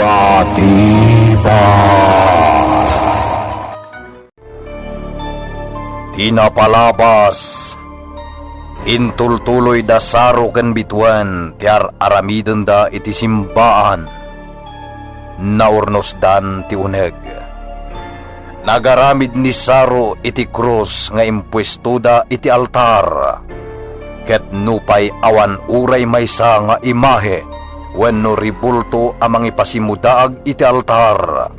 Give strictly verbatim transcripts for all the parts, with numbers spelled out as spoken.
Atiba. Ti napalabas, intultuloy da Saro ken Bituan ti ar-aramidenda iti simbaan. Naurnosdan ti uneg. Nagaramid ni Saro iti krus nga impuestoda iti altar. Ket nupay awan uray maysa nga imahe wenno rebulto a mangipasimudaag iti altar,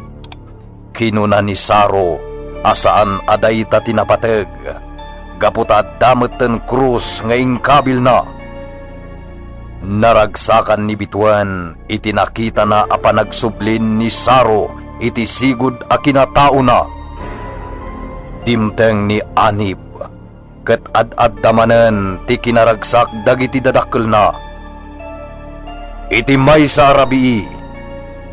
kinuna ni Saro a saan a dayta ti napateg, gapu ta adda metten krus nga inkabilna. Naragsakan ni Bituan iti nakitana a panagsublin ni Saro iti sigud a kinataona. Dimteng ni Anib, ket ad-adda manen ti kinaragsak dagiti dadakkelna. Iti maysa a rabii,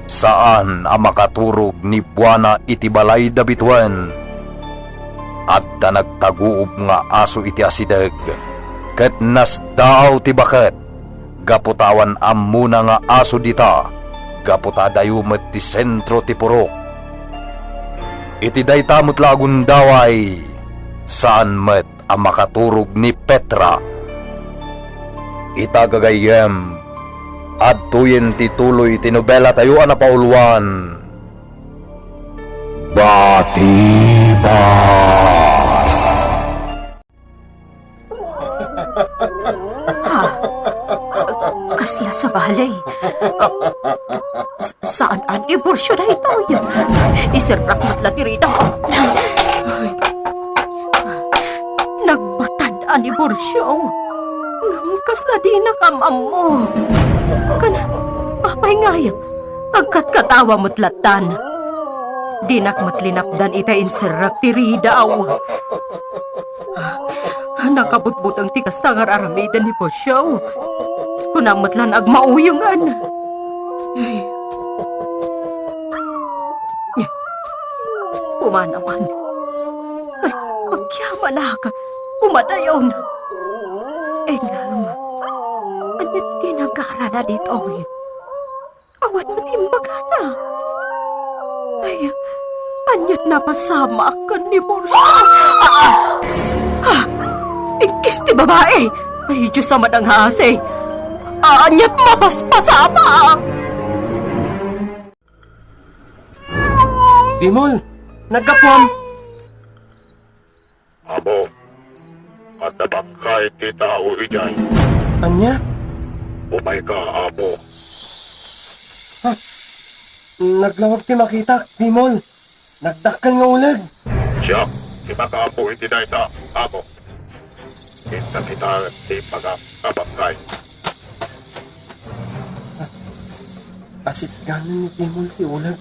saan a makaturog ni Buana iti balay da Bituan. Adda nagtaguob nga aso iti asideg, ket nasdaaw ti baket, gapu ta awan ammona nga aso dita, gapu ta adayo met ti sentro ti purok. Iti dayta met la a gundaway, saan met a makaturog ni Petra. Ita, gagayyem, adtoyen ti tuloy ti nobelatayo a napauluan. Batibat. Ha? Kasla sabali? Saan a diborsio daytoy? Iserrak met la ti rida. Nagbatad a diborsio. Ngem kasla dinak am-ammo. Kan, apay ngay? Agkatkatawa met lattan. Dinak met linapdan ita inserrak ti ridaw. Nakabutbuteng ti kasta nga ar-aramiden ni Porcio. Kunam met lan agmauyengan. Pumanawan. Ay, agyamanak. Umadayon. Engem, ania't ginagarana ditoy? Awan met imbagana. Ay, ania't napasamak ken ni Porcio? Ah! Ah! Inkis ti babai! Ay, Diyos a madangasi! Ah, ania't mapaspasamak! Dimol, naggapuam! Amo, adda bakkay ti tao idiay. Ania? Umayka, amo. Ha? Naglawag ti makitak, Dimol. Nagdakkel nga uleg. Siak ti makaammo iti dayta, amo. Inta kita ti pagabbakkay. Asitganen ni Dimol ti uleg.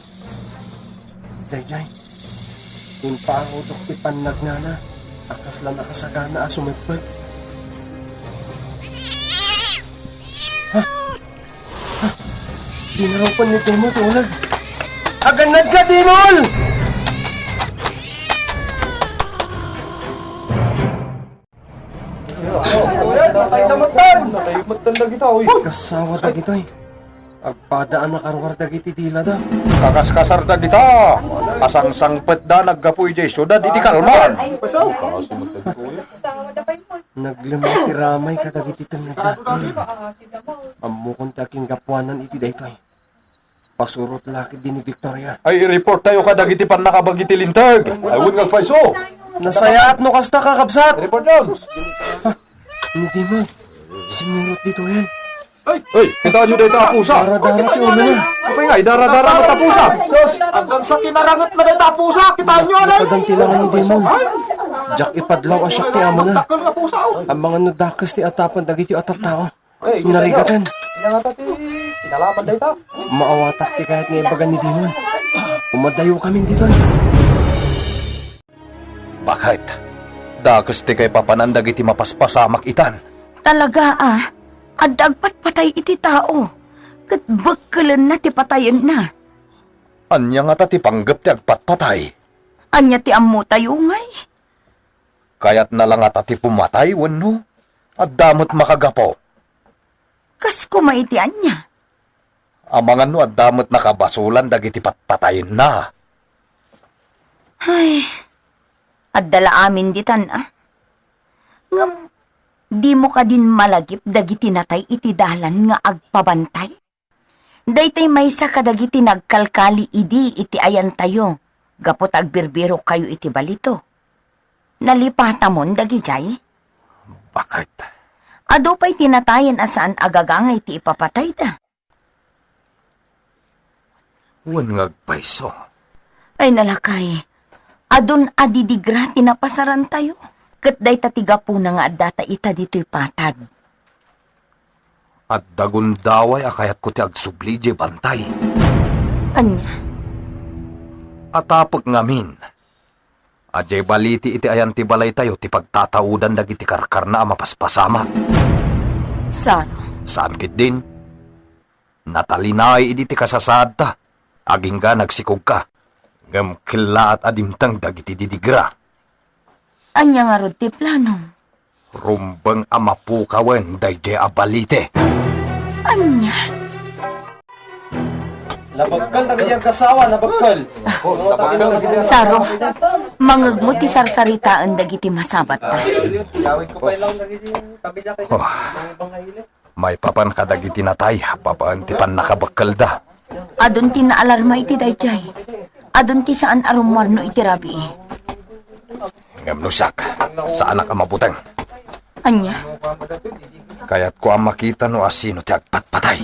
Daydiay, impaangutok ti pannagnana a kasla nakasagana a sumepet. Ha? Ha? Dinarupan ni Dimol ti uleg. Agannadka, Dimol! Kasawa dagitoy. Agpada a nakaruar dagiti dilada. Kakaskasar dagita. Asangsangpetda naggapu idiay siudad iti kalman. Naglemma ti ramay kadagiti tengngedda. Ammokon ti akinggapuanan iti daytoy. Pasurot la ketdi ni Victoria. Ay, i-report tayo kadagiti pannakabagi ti linteg. Ay, wen nga agpayso. Nasayaat no kasta, kakabsat. Report, Jones. Ha? Ni Dimon, simurot ditoyen. Ay, kitaenyo dayta a pusa. Dara-dara ti ulo na. Apay nga, idara-dara met a pusa. Sus, aggansa kinaranget na dayta a pusa. Kitaenyo, anay? Nakadantilangan ni Dimon. Diak ipadlaw a siak ti amana. Dakkel nga pusa, oh. Amangan no dakes ti atapan dagiti a tattao. Ay, narigaten. Inangata ti kinalaban dayta. Maawatak ti kayat nga ibaga ni Dimon. Umadayo kami ditoy. Baket, dakes ti kaipapanan dagiti mapaspasamak itan. Talaga a, adda agpatpatay iti tao, ket bekkelenna ti patayenna. Ania ngata ti panggep ti agpatpatay? Ania ti ammotayo ngay? Kayatna la ngata ti pumatay wenno adda met makagapu? Kas koma iti ania? Amangan no adda met nakabasolan dagiti patpatayenna. Ay, adda la amin ditan, a. Ngem, dimo kadin malagip dagiti natay iti dalan nga agpabantay? Daytoy maysa kadagiti nagkalkali idi iti ayantayo, gapu ta agbirbirokkayo iti balito. Nalipatamon dagidiay? Bakit? Adu pay ti natayen a saan a gagangay ti ipapatayda. Wen nga agpayso. Ay, nalakay, adun a didigra ti napasarantayo, ket dayta ti gapuna nga addata ita ditoy patad. Adda gundaway a kayatko ti agsubli idiay bantay. Ania? Atapek ngamin, a diay balite iti ayan ti balaytayo ti pagtataudan dagiti karkarna a mapaspasamak. Saro. Saan ketdin? Natalinaay idi ti kasasaadta, agingga nagsikogka. Ngem kellaat a dimteng dagiti didigra. Ania ngarud ti planom? Rumbeng a mapukawen daydiay a balite. Ania? Nabekkel dagiti aggasawa, nabekkel. Saro, mangegmo ti sarsaritaen dagiti masabatta. Oh. Maipapan kadagiti natay, babaen ti pannakabekkelda. Adun ti naalarma iti daydiay. Adun ti saan a rummuarno iti rabii. Ngem no siak, saanak a mabuteng. Ania? Kayatko a makita no asino ti agpatpatay.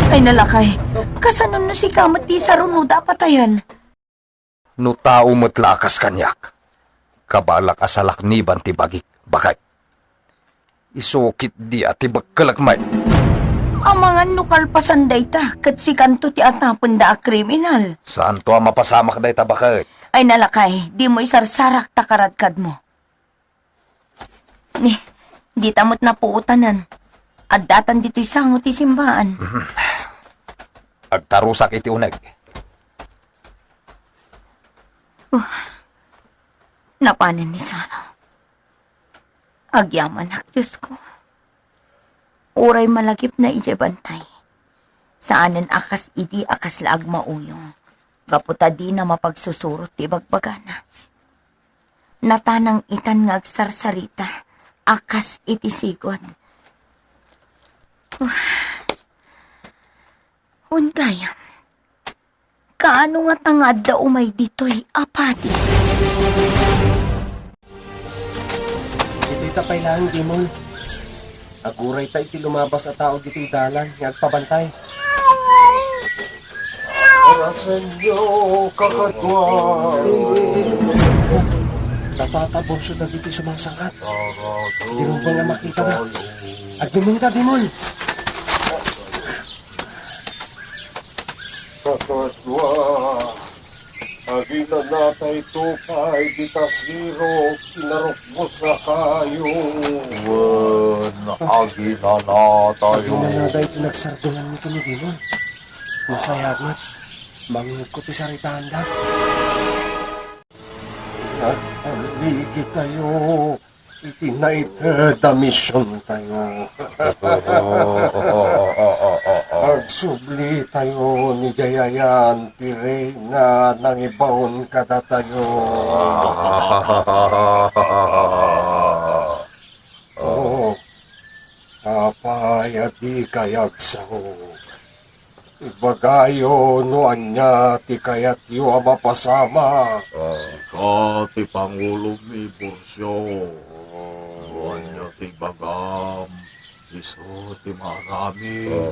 Ay, nalakay, kasano no sika met ti isarunoda a patayen? No tao met la a kas kaniak, kabaelak a salakniban ti bagik, baket. Isu ketdi a ti bekkelek met. Amangan no kalpasan dayta, ket sikanto ti atapenda a kriminal. Saanto a mapasamak dayta, baket. Ay, nalakay, dimo isarsarak ta karadkadmo. Ni, dita met napuotanan. Addatan ditoy sango ti simbaan. Agtarusak iti uneg. Oh, napanen ni Saro. Agyamanak, Diosko. Uray malagipna idiay bantay, saanen a kas idi a kasla agmauyong, gapu ta dina mapagsusurot ti ibagbagana. Natanang itan nga agsarsarita a kas iti sigud. Wen gayam, kaano ngata nga adda umay ditoy a padi? Ditoy ta pay laeng, Dimon. Agurayta iti lumabas a tao ditoy dalan nga agpabantay. Arasenyo, kakadua. Natatabonso dagiti sumangsang-at. Di rumbeng a makita. Agdumengta, Dimon. Kakadua. Aginanatayo pay dita sirok, kinarukbos a kayo. Wen, aginanatayo. Aginanada iti nagsardunganmi ken ni Dimon. Nasayaat met. Mangngegko ti saritaanda. Agtalligitayo iti naited a misiontayo. Agsublitayo idiay ayan ti Reyna nangibaon kadatayo. Oh, apay a dikay agsao? Ibagayo no ania ti kayatyo a mapasamak. Sika ti pangulomi, Porcio. No ania ti ibagam, isu ti maaramid.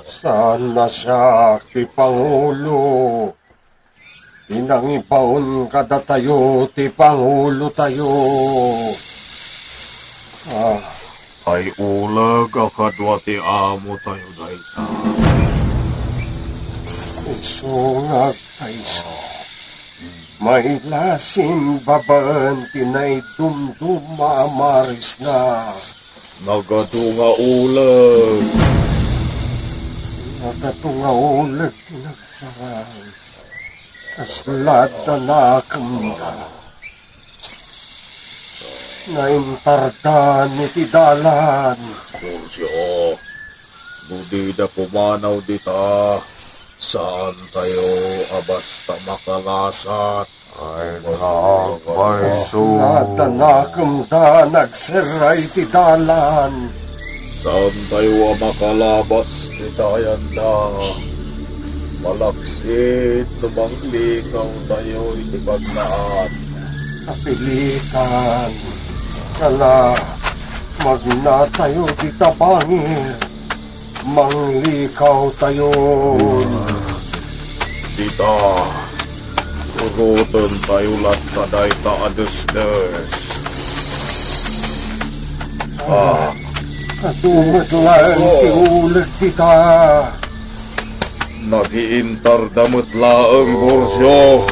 Saan a siak ti pangulo. Ti nangibaon kadatayo ti pangulotayo. Ah. Ay uleg a kadua ti amotayo dayta. Isu nga agpayso. Mailasin babaen ti naidumduma a marisna. Nagadu nga uleg. Nagadu nga uleg ti nagparang. Kasla adda nakemda. Naintardan iti dalan. Porcio, No dida pumanaw dita, saantayo a basta makalasat. Ay, naagbayso. Nadanakemda nagserra iti dalan. Saantayo a makalabas iti ayanda. Malaksid no manglikaw tayo iti pagnaat. Kapilikan, ala, magnatayo dita bangir. Manglikaw tayo. Dita, uroten tayo latta dayta a desdes. Ah. Adu met laeng ti uleg dita. Nagiintarda met laeng, Borcio.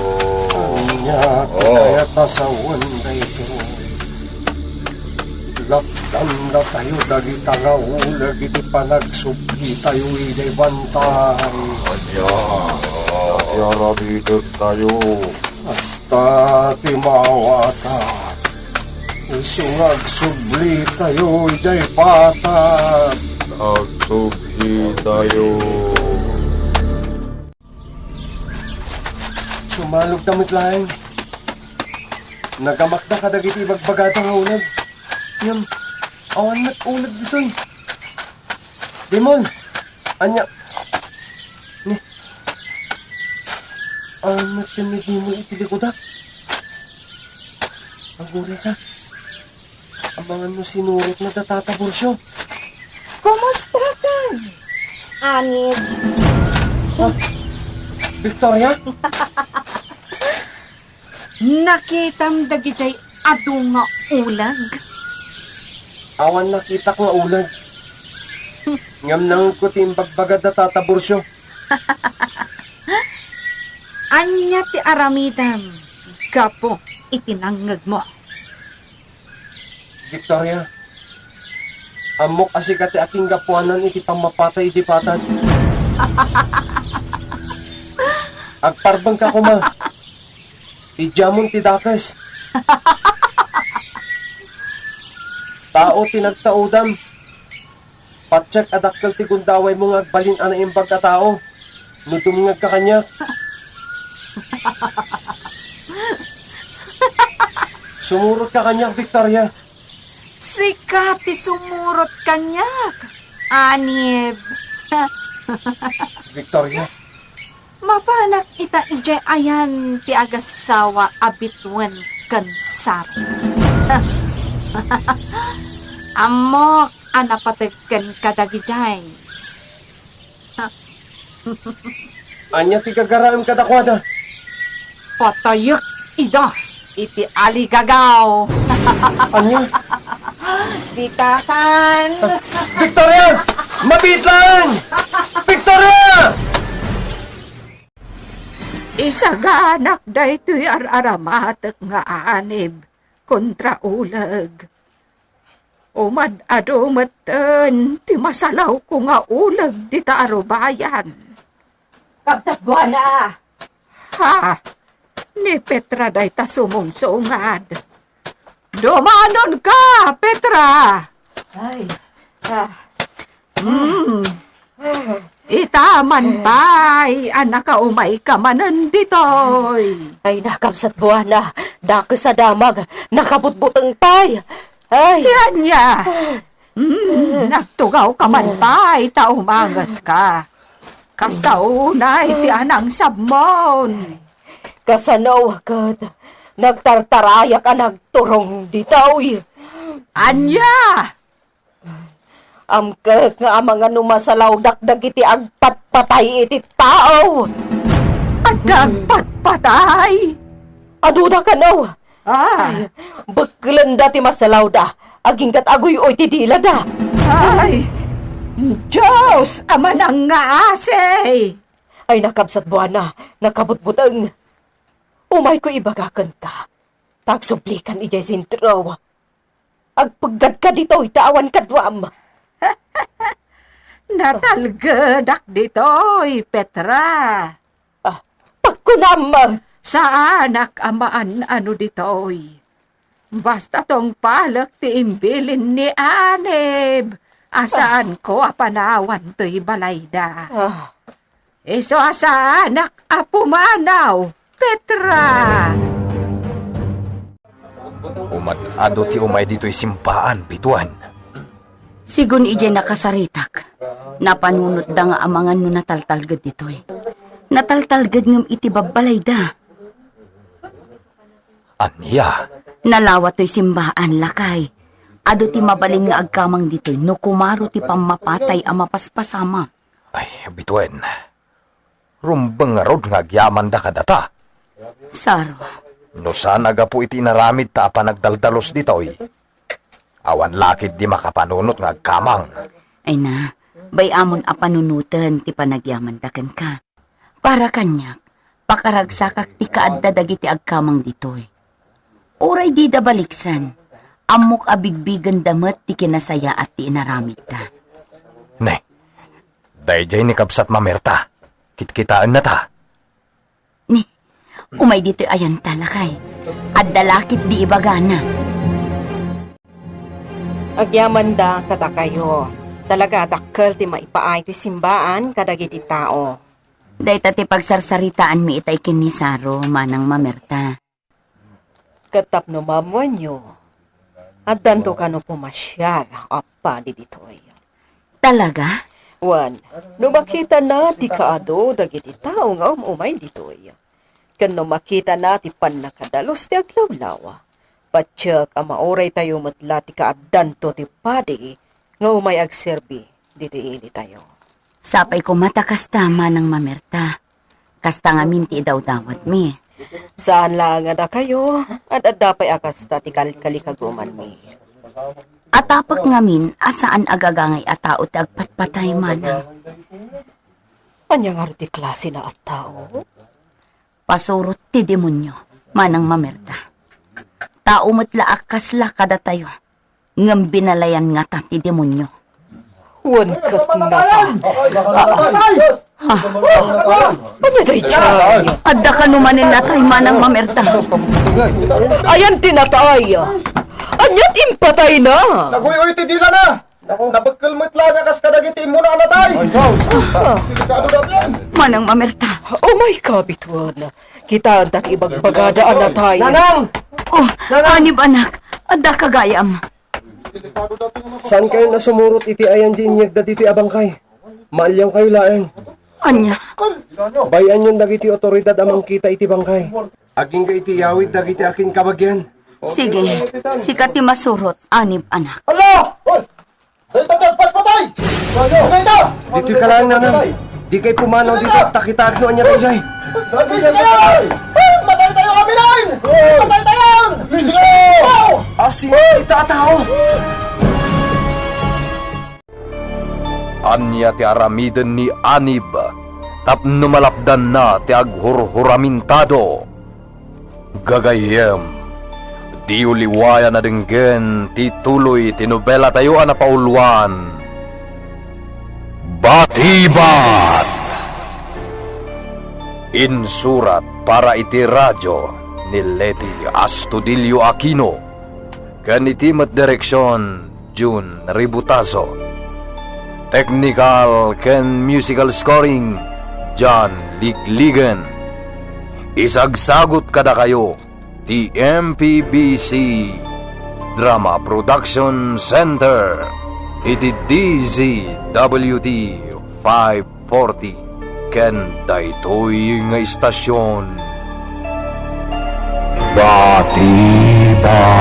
Ania ti kayat a sawen daytoy? Lapdandatayo dagita nga uleg iti panagsublitayo idiay bantay. Ania? Ania aramidentayo? Basta ti maawatak, isu nga agsublitayo idiay patag. Agsublitayo. Sumalogda met laeng. Nagamakda kadagiti ibagbagada nga uleg. Ngem, awan met uleg ditoy. Dimol! Ania? Ni? Awan met ken ni Dimol iti likudak. Aguray ka. Amangan no sinurotna da Tata Borcio. Kumusta kan? Anib. Ah, Victoria? Nakitam dagidiay adu nga uleg? Awan nakitak nga uleg. Ngem nangegko ti imbagbaga da Tata Borcio. Ania ti aramidem gapu iti nangngegmo? Victoria, ammok a sika ti akinggapuanan iti pammapatay iti patag. Agparbengka koma. Idiamon ti dakes. Tao ti nagtaudam. Patiek a dakkel ti gundawaymo nga agbalin a naimbag a tao no dumngegka kaniak. Sumurotka kaniak, Victoria. Sika ti sumurot kaniak, Anib. Victoria. Mapanak ita idiay ayan ti agassawa a bituen ken Saro. Ammok a napateg kenka dagidiay. Ania ti gagaraem kadakuada? Patayek ida iti aligagaw. Ania? Ditakan. Victoria! Mabiit laeng! Victoria! Isaganak daytoy ar-aramatek nga anib kontra uleg. Umad-adu metten ti masalawko nga uleg dita a rubayan. Kabsat Buana! Ha? Ni Petra dayta sumungsungad. Dumanonka, Petra! Ay, ah. Hmm. Ita man pay a nakaumayka manen ditoy. Ay, nakabsat Buana, dakes a damag, nakabutbuteng pay. Ay. Ti ania? Hmm, nagtugawka man pay ta umangeska. Kasta unay ti anangsabmon. Kasano ket nagtartarayak a nagturong ditoy? Ania? Amkek nga amangan no masalawdak dagiti agpatpatay iti tao. Adda agpatpatay? Aduda kano? Ah. Bekkelenda ti masalawda, aginggat aguy-oy ti dilada. Ay, Dios a manangngaasi! Ay, nakabsat Buana, nakabutbuteng. Umayko ibaga kenka. Ta agsublikan idiay sentro. Agpeggadka ditoy ta awan kaduam. Natalgedak ditoy, Petra. Ah, pagkunam! Saanak a maan-ano ditoy. Basta tungpalek ti imbilin ni Anib. A saanko a panawan toy balayda. Ah. Isu a saanak a pumanaw, Petra! Umad-adu ti umay ditoy simbaan, bituen. Sigun idiay nakasaritak, napanunotda nga amangan no nataltalged ditoy. Nataltalged ngem iti babbalayda. Ania? Nalawa toy simbaan, lakay. Adu ti mabalin nga agkamang ditoy no kumaro ti pammapatay a mapaspasama. Ay, bituen. Rumbeng ngarud nga agyamanda kadata. Saro. No saan a gapu iti inaramidta a panagdaldalus ditoy, awan la ketdi makapanunot nga agkamang. Ay na, bay-amon a panunoten ti panagyamanda kenka. Para kaniak, pakaragsakak ti kaadda dagiti agkamang ditoy. Uray dida baliksan, ammok a bigbigenda met ti kinasayaat ti inaramidda. Ne, daydiay ni kabsat Mamerta, kitkitaennata. Ni, umay ditoy ayanta, lakay. Adda la ketdi ibagana. Agyamanda kadakayo. Talaga a dakkel ti maipaay ti simbaan kadagiti tao. Dayta ti pagsarsaritaanmi itay ken ni Saro, Manang Mamerta. Ket tapno maammoanyo, addanto kano pumasiar a padi ditoy. Talaga? Wen, no makitana ti kaadu dagiti tao nga um-umay ditoy, ken no makitana ti pannakadalus ti aglawlaw, patiek a mauraytayo met la ti kaaddanto ti padi nga umay agserbi ditoy ilitayo. Sapay koma ta kasta, Manang Mamerta. Kasta ngamin ti idawdawatmi. Saan laeng a dakayo, ad-adda pay a kasta ti kalkalikagumanmi. Atapek ngamin a saan a gagangay a tao ti agpatpatay, Manang. Ania ngarud ti klasina a tao? Pasurot ti demonio, Manang Mamerta. Tao met la a kasla kadatayo, ngem binalayan ngata ti demonio. Wen ket ngata. Ah, ah, ah, ania daydiay? Adda kano manen natay, Manang Mamerta. Ayan ti natay. Ania ti impatayna? Naguy-uy ti dilana. Nabekkel met la nga kas kadagiti immuna a natay. Ay, sus. Ah. Delikado daytoy. Manang Mamerta. Umay ka, bituen. Kitaenta ti ibagbagada a natay. Nanang! Oh, Nanang! Anib, anak. Adda ka gayam. Saankayon a sumurot iti ayan ti inyegda ditoy a bangkay. Maaliawkayo laeng. Ania? Bay-anyon dagiti otoridad a mangkita iti bangkay. Agingga iti yawid dagiti akinkabagian. Sige, sika ti masurot, Anib, anak. Hala! Hoy! Dayta ti agpatpatay! Dayta! Ditoy ka laeng, Nanang. Dikay pumanaw ditoy, ta kitaek no ania daydiay. Dagis kayo! Matay tayo kami, Nay! Matay tayo! Diyos ko! Asino ita a tao? Ania ti aramiden ni Anib tapno malapdanna ti aghurhuramintado? Gagayyem, diyo liwayan a denggen ti tuloy ti nobelatayo a napauluan, Batibat! Insurat para iti radio ni Leti Astudillo Aquino ken iti met direksion, Jun Ributazo. Technical ken musical scoring, John Ligligan. Isagsagut kadakayo ti M P B C Drama Production Center iti D Z W T five forty ken daytoy nga istasyon. Batiba.